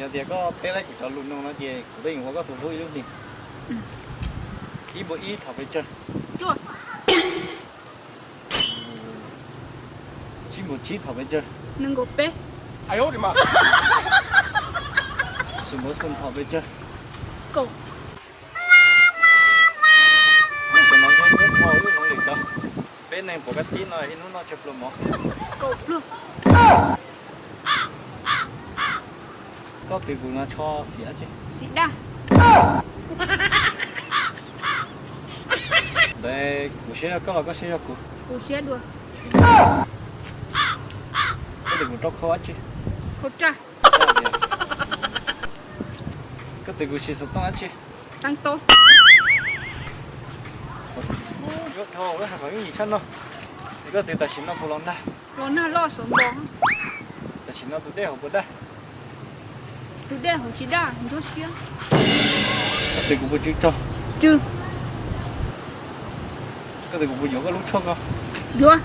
Yog tias koj teb laib kuv cov lus nug no ces kuv twb yuav ua koj tus hlub ib lub hli. Ib npua ib thaum pes tsawg? Cuaj. Tsib npua tsib thaum pes tsawg? Nees nkaum peb. Xum npua xum thaum pes tsawg? Kaum. Tus no yog ib hnub noj wb hloov lwm cov. Peb neeg puas kab tib no ib hnub noj tsawg pluag mov? Kaum pluag. Koj twv kuv no tsho xiam tsi? Xiam daj. Ntawd kuv siab yog koj los koj siab yog kuv? Kuv siab dua. Koj twv kuv rau khau dab tsi? Khau raj. Koj twv kuv siv xov tooj dab tsi? Teeb tub. Yuav dhau lawm, hais kom yooj yim tshaj no. Es koj twv tam sim no puas los nag? Los nag loj saum npo. Tam sim no tus dej hauv puas daj? Tus dej hauv tsis daj, ntsuab siab. Koj twv kuv puas tsw tsog? Tsw. Koj twv kuv puas yuav koj lub tshuaj ko? Yuav.